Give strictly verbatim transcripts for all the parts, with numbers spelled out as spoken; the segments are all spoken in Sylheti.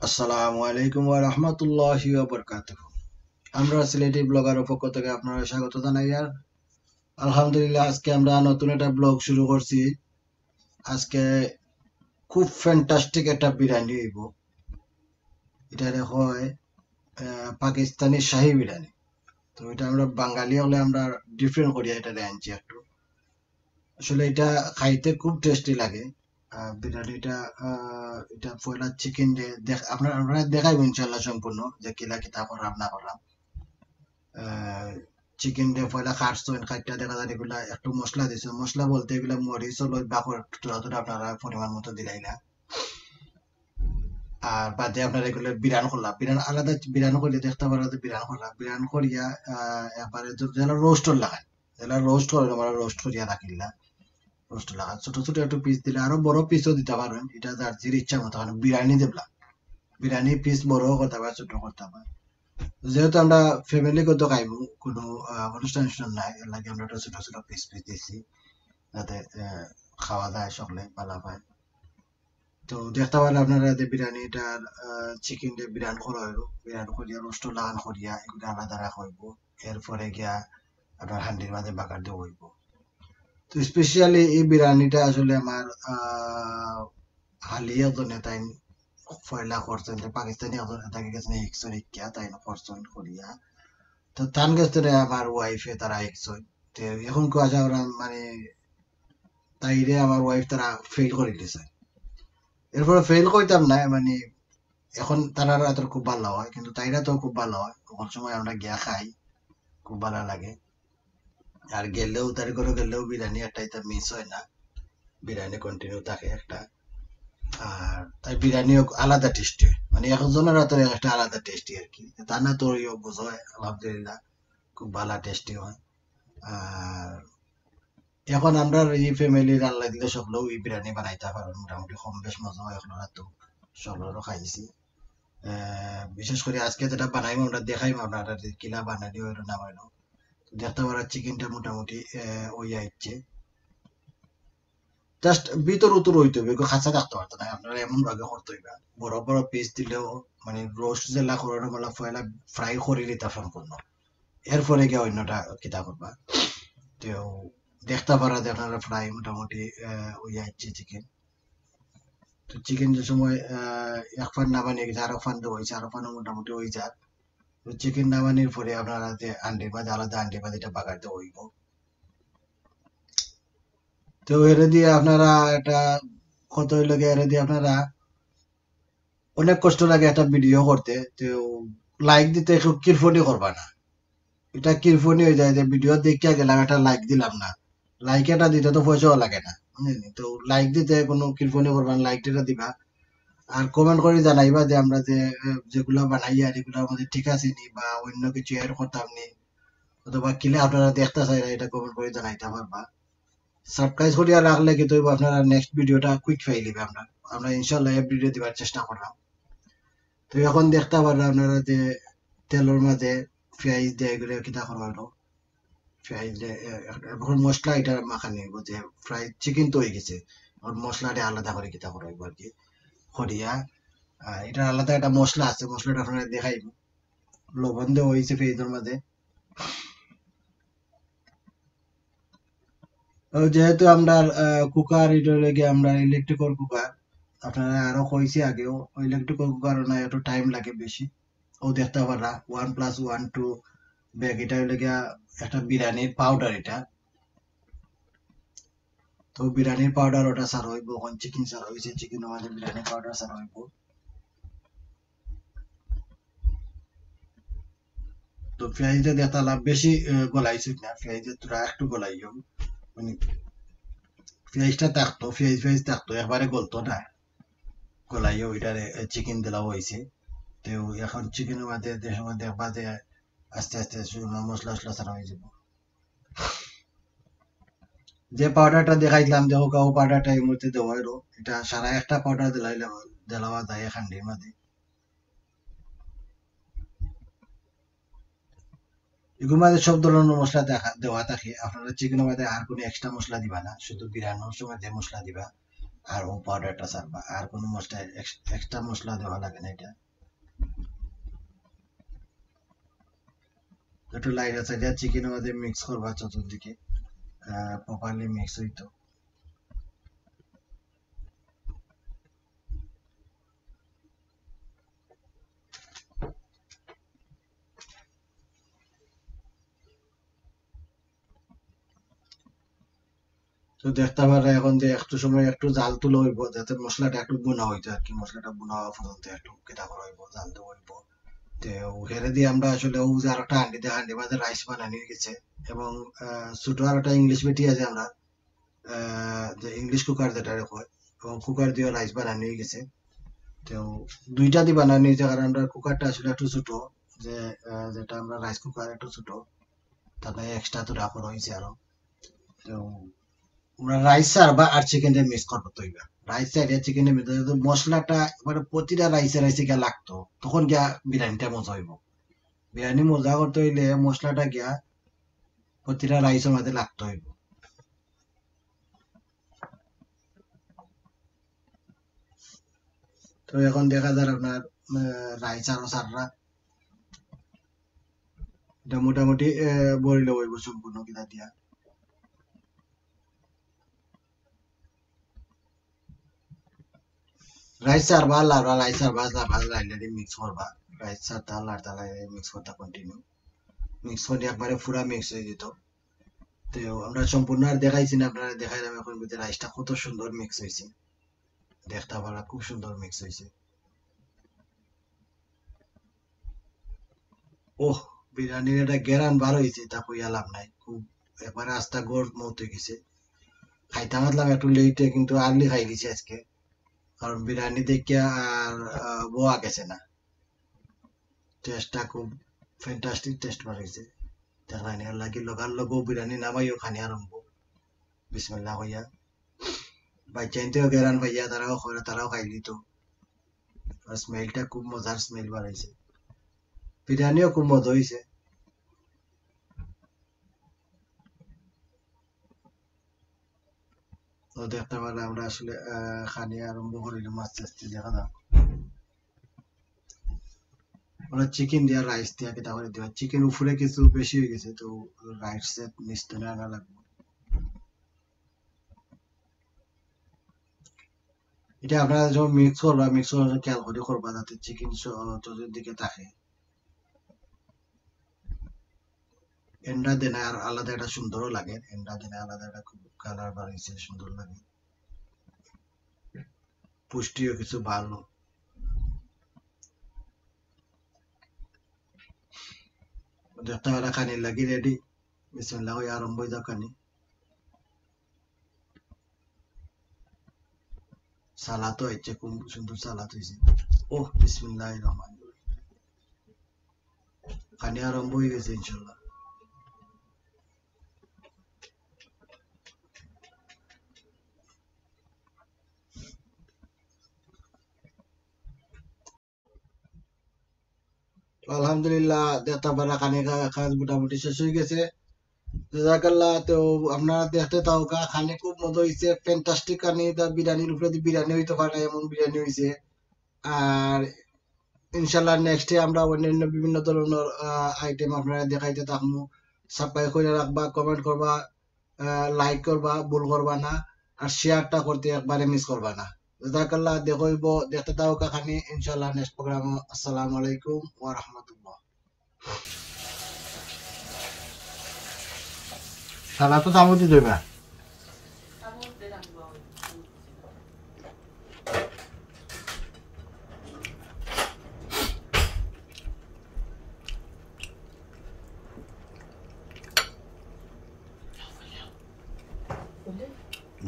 আসসালামু আলাইকুম ওয়া রাহমাতুল্লাহি ওয়া বারাকাতুহু। আমরা সিলেটি ব্লগারর পক্ষ থেকে আপনারা স্বাগত জানাই। আর আলহামদুলিল্লাহ, আজকে আমরা নতুন একটা ব্লগ শুরু করছি। আজকে খুব ফ্যান্টাস্টিক একটা বিরিয়ানি হইব। এটারে হয় আহ, পাকিস্তানি শাহী বিরিয়ানি। তো এটা আমরা বাঙালি হলে আমরা ডিফারেন্ট করিয়া এটারে আনছি একটু। আসলে এটা খাইতে খুব টেস্টি লাগে। আহ, বিরিয়ানিটা আহ, এটা পয়লা চিকেন দিয়ে দেখ আপনার আমরা দেখাইব ইনশাল্লাহ সম্পূর্ণ যে কিলা কিতা করলাম না করলাম। চিকেন দিয়ে পয়লা কাটছইন, কাটটা দেখা যায় এগুলা একটু মশলা দিছে। মশলা বলতে এগুলা মরিচ হলো বাকর থোড়া থোড়া আপনারা পরিমাণ মতো দিলাইলা। আর বাদে আপনারা এগুলো বিরান করলা, বিরান আলাদা বিরান করিয়া দেখতে পারা যে বিরান করলা, বিরান করিয়া আহ, একবারে যেলা রোস্টর লাগায়, যেলা রোস্ট করে আমরা রোস্ট করিয়া রাখিলা। রোস্ট লাগায় ছোট ছোট একটু পিস দিলে আরো বড় পিসও দিতে পারবেন, এটা যার যার ইচ্ছা মতো। কারণ বিরিয়ানি দেবলা, বিরিয়ানি পিস বড় করতে পারে, ছোট করতে পারে। যেহেতু আমরা ফ্যামিলি গত খাইব, কোনো আহ, অনুষ্ঠান অনুষ্ঠান নাই, এর লাগে আমরা একটা ছোট ছোট পিস পিস দিছি, যাতে আহ, খাওয়া যায় সকলে ভালা পায়। তো দেখতে পারলে আপনারা যে বিরিয়ানিটা চিকেন দিয়ে বিরান করা হইব, বিরান করিয়া রোস্ট লাগান করিয়া এগুলো আলাদা রাখা হইব। এরপরে গিয়া আপনার হান্ডির মাঝে বাগার দেওয়া হইব। তো স্পেশালি এই বিরিয়ানিটা আসলে আমার আহ, হালিয়া জনে তাই পয়লা করছইন, যে পাকিস্তানি একজন তাকে গেছে না হিকসন হিকিয়া তাই করছইন করিয়া। তো তান গেছ থেকে আমার ওয়াইফে তারা হিকছইন। তো এখন কেউ আশা করা মানে তাইরে আমার ওয়াইফ তারা ফেল করে দিছে। এরপরে ফেল কইতাম না, মানে এখন তারার আতর খুব ভালা হয়, কিন্তু তাইরা তো খুব ভালা হয়, সকল সময় আমরা গিয়া খাই, খুব ভালা লাগে। আর গেলেও তার ঘরে গেলেও বিরিয়ানি একটা এটা মিস হয় না, বিরিয়ানি কন্টিনিউ থাকে একটা। আর তাই বিরিয়ানিও আলাদা টেস্টি, মানে একজনের আতর একটা আলাদা টেস্টি আর কি। তা না তো ইয়ে বুঝো, আলহামদুলিল্লাহ খুব ভালা টেস্টি হয়। আর এখন আমরা এই ফ্যামিলির আল্লাহ দিলে সকলেও এই বিরিয়ানি বানাইতে পারেন, মোটামুটি কম বেশ মজা হয়। এখন তো সকলেরও খাইছি। আহ, বিশেষ করে আজকে যেটা বানাইমু আমরা দেখাইমু আপনারা যে কিলা বানানি হইলো না হইলো। তো দেখতে পারা চিকেনটা মোটামুটি আহ, ওই আইচ্ছে। জাস্ট ভিতর উতর হইতে হবে, এগুলো খাঁচা রাখতে পারতো না। আপনারা এমন ভাবে করতে হইবে, বড় বড় পিস দিলেও মানে রোস্ট যেলা করানো বলা পয়লা ফ্রাই করে নিতে সম্পূর্ণ, এরপরে গিয়ে অন্যটা কিতা করবা। তো দেখতে পারা যে আপনারা ফ্রাই মোটামুটি আহ, ওই যাচ্ছে চিকেন। তো চিকেন যে সময় আহ, এক ফান না বানিয়ে গেছে, আরো ফান দেওয়া হয়েছে, আরো ফানও মোটামুটি ওই যাক। তো চিকেন না বানিয়ে পরে আপনারা যে আন্ডির মাঝে আলাদা আন্ডির মাঝে এটা বাগার দেওয়া হইব। তো এরে দিয়ে আপনারা এটা কত হইল গিয়ে এরে দিয়ে আপনারা অনেক কষ্ট লাগে একটা ভিডিও করতে। তো লাইক দিতে একটু কিরফনি করবা না, এটা কিরফনি হয়ে যায় যে ভিডিও দেখিয়া গেলাম একটা লাইক দিলাম না। লাইক এটা দিতে তো পয়সাও লাগে না, বুঝলেন? তো লাইক দিতে কোনো কিরফনি করবা না, লাইক এটা দিবা। আর কমেন্ট করে জানাইবা যে আমরা যে আহ, যেগুলা বানাই আর এগুলোর মধ্যে ঠিক আছে নি বা অন্য কিছু অ্যাড করতাম নি, অথবা কিলে আপনারা দেখতে চাইরা এটা কমেন্ট করে জানাইতে পারবা। সাবস্ক্রাইব করিয়া রাখলে কি তৈব আপনারা নেক্সট ভিডিওটা কুইক পাইলিবে। আমরা আমরা ইনশাল্লাহ এভরিডে দিবার চেষ্টা করলাম। তো এখন দেখতে পাররা আপনারা যে তেলর মাঝে পেঁয়াজ দিয়ে এগুলো কিতা করা হলো। পেঁয়াজ দিয়ে এ- এ- এখন মশলা এটা মাখানি হইব যে ফ্রাই চিকেন তো হয়ে গেছে, এখন মশলাটা আলাদা করে কিতা করা হইব আর কি। করিয়া আহ, এটা আলাদা একটা মশলা আছে, মশলাটা আপনারা দেখাইব। লবণ দেওয়া হয়েছে পেঁয়াজের মাঝে। তো যেহেতু আমরা কুকার, এটা হইলে গিয়ে আমরা ইলেকট্রিক্যাল কুকার, আপনারা আরো কইছি আগেও, ইলেকট্রিক্যাল কুকার না একটু টাইম লাগে বেশি। ও দেখতে পাররা one plus one two bag, এটা হইলে গিয়া একটা বিরিয়ানির পাউডার এটা। তো বিরিয়ানির পাউডার ওটা সারা হইব, এখন চিকেন সারা হইছে, চিকেন আমাদের বিরিয়ানির পাউডার সারা হইব। তো পেঁয়াজটা দিয়ে তালা বেশি আহ, গলাইছি না, পেঁয়াজটা তোরা একটু গলাইও, মানে পেঁয়াজটা থাকতো, পেঁয়াজ পেঁয়াজ থাকতো, একবারে গলতো না, গলাইও। এটারে চিকেন দিলা হয়েছে। তো এখন চিকেনের মধ্যে যে সময় দেখবা যে আস্তে আস্তে শুকনো মশলা উশলা সারা হয়ে যাবো। যে পাউডারটা দেখাইছিলাম, দেখো কাউ পাউডারটা এই মুহূর্তে দেওয়া হইলো, এটা সারা একটা পাউডার দিলাইলে দেওয়া যায় এক হান্ডির মধ্যে। এগুলোর মাঝে সব ধরনের মশলা দেখা দেওয়া থাকে। আপনারা চিকেনের মধ্যে আর কোনো এক্সট্রা মশলা দিবা না, শুধু বিরিয়ানির সময় যে মশলা দিবা। আর ও পাউডারটা ছাড়বা, আর কোনো মশলা, এক্স-, এক্সট্রা মশলা দেওয়া লাগে না এটা। একটু লাইট আছে, এটা চিকেনের মধ্যে মিক্স করবা চতুর্দিকে, প্রপারলি মিক্স হইতো। তো দেখতে পারে এখন যে একটু সময় একটু জাল তুলা হইব, যাতে মশলাটা একটু ভুনা হইতো আর কি। মশলাটা ভুনা হওয়া পর্যন্ত একটু কিতা করা হইব, জাল দেওয়া হইব। তো হেরে দিয়ে আমরা আসলে ও যে আরেকটা হান্ডি দিয়ে, হান্ডির মাঝে রাইস বানানি হয়ে গেছে। এবং আহ, ছোট আর একটা ইংলিশ বেটি আছে আমরা, আহ, যে ইংলিশ কুকার যেটা কয়, ও কুকার দিয়ে রাইস বানানি হয়ে গেছে। তো দুইটা দিয়ে বানানি হয়েছে, কারণ আমরা কুকারটা আসলে একটু ছোট, যে আহ, যেটা আমরা রাইস কুকার একটু ছোট, তাতে এক্সট্রা তো রাখা রয়েছে আরো। তো আমরা রাইস আর বা আর চিকেন দিয়ে মিক্স করবো তো এবার। রাইস আর চিকেন দিয়ে মিক্স করতে মশলাটা এবারে প্রতিটা রাইসে রাইসে গিয়া লাগতো, তখন গিয়া বিরিয়ানিটা মজা হইব। বিরিয়ানি মজা করতে হইলে মশলাটা গিয়া প্রতিটা রাইসের মাঝে লাগতে হইব। তো এখন দেখা যার আপনার, আহ, রাইস আরো সাররা। এটা মোটামুটি, আহ, বড়ি লইব সম্পূর্ণ কিতা দিয়া। রাইস সারবা, লাড়বা, রাইস সারবা, লাড়বা, লাড়লে মিক্স করবা। রাইস সারতা, লাড়তা, লাড়লে মিক্স করতা কন্টিনিউ। মিক্স করে একবারে পুরা মিক্স হয়ে যেত। তো আমরা সম্পূর্ণ আর দেখাইছি না, আপনারা দেখাইলাম এখন বুঝে রাইসটা কত সুন্দর মিক্স হয়েছে। দেখতে পারা খুব সুন্দর মিক্স হয়েছে। ওহ, বিরিয়ানির একটা গেরান বার হয়েছে, তা কইয়া লাভ নাই। খুব একবারে আস্তা গড় মত হয়ে গেছে। খাইতাম আসলাম একটু লেটে, কিন্তু আর্লি খাই দিছি আজকে, কারণ বিরিয়ানি দেখিয়া আর, আহ, বোয়া গেছে না। টেস্টটা খুব ফ্যান্টাস্টিক টেস্ট বার হয়েছে। দেখলাম এর লাগি লগার লগেও বিরিয়ানি নামাইও খানি আরম্ভ। বিসমিল্লাহ কইয়া। ভাই চাইতেও গেরান ভাইয়া, তারাও করে, তারাও খাইলি তো। আর স্মেলটা খুব মজার স্মেল বার হয়েছে। বিরিয়ানিও খুব মজা হয়েছে। তো দেখতে পারলে আমরা আসলে, আহ, খানি আরম্ভ করিলাম আস্তে আস্তে, দেখা যাক। ওরা চিকেন দিয়া রাইস দিয়া কিতা করে দিবা। চিকেন উপরে কিছু বেশি হয়ে গেছে, তো রাইস নিচ থেকে আনা লাগবে। এটা আপনারা যখন মিক্স করবা, মিক্স করার সময় খেয়াল করে করবা যাতে চিকেন চতুর্দিকে থাকে। এন্ডা দেনা আর আলাদা একটা সুন্দরও লাগে, এন্ডা দেনা আলাদা একটা খুব কালার বাড়াইছে, সুন্দর লাগে, পুষ্টিও কিছু ভালো। দেখতে পারা খানি লাগি রেডি। বিসমিল্লাহ কই আরম্ভ হয়ে যাও খানি। সালাদ তো হয়েছে, খুব সুন্দর সালাদ হয়েছে। ওহ, বিসমিল্লাহির রহমানির রহিম। খানি আরম্ভ হয়ে গেছে ইনশাল্লাহ। তো আলহামদুলিল্লাহ, দেখতে পারা খানি কা-, কাজ মোটামুটি শেষ হয়ে গেছে। জাজাকাল্লাহ। তো আপনারা দেখতে থাকউক্কা, খানি খুব মজা হয়েছে, ফ্যান্টাস্টিক খানি। তা বিরিয়ানির উপরে দিয়ে বিরিয়ানি হইতে পারে, এমন বিরিয়ানি হয়েছে। আর ইনশাল্লাহ নেক্সটে আমরা অন্যান্য বিভিন্ন ধরনের, আহ, আইটেম আপনারা দেখাইতে থাকবো। সাবস্ক্রাইব করে রাখবা, কমেন্ট করবা, আহ, লাইক করবা, ভুল করবা না, আর শেয়ারটা করতে একবারে মিস করবা না। জাজাকাল্লাহ, দেখা হইব, দেখতে থাকউক্কা খানি ইনশাল্লাহ নেক্সট প্রোগ্রাম। আসসালামু আলাইকুম ওয়া রাহমাতুল্লাহ। সালাদ তো চামচ দিয়ে ধরবা।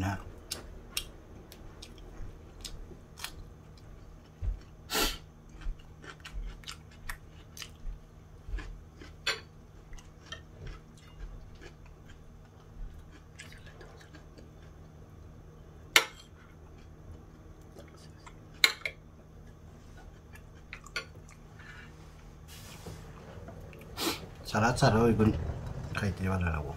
না। সালাদ ছাড়াও এখন খাইতে ভালো লাগবো।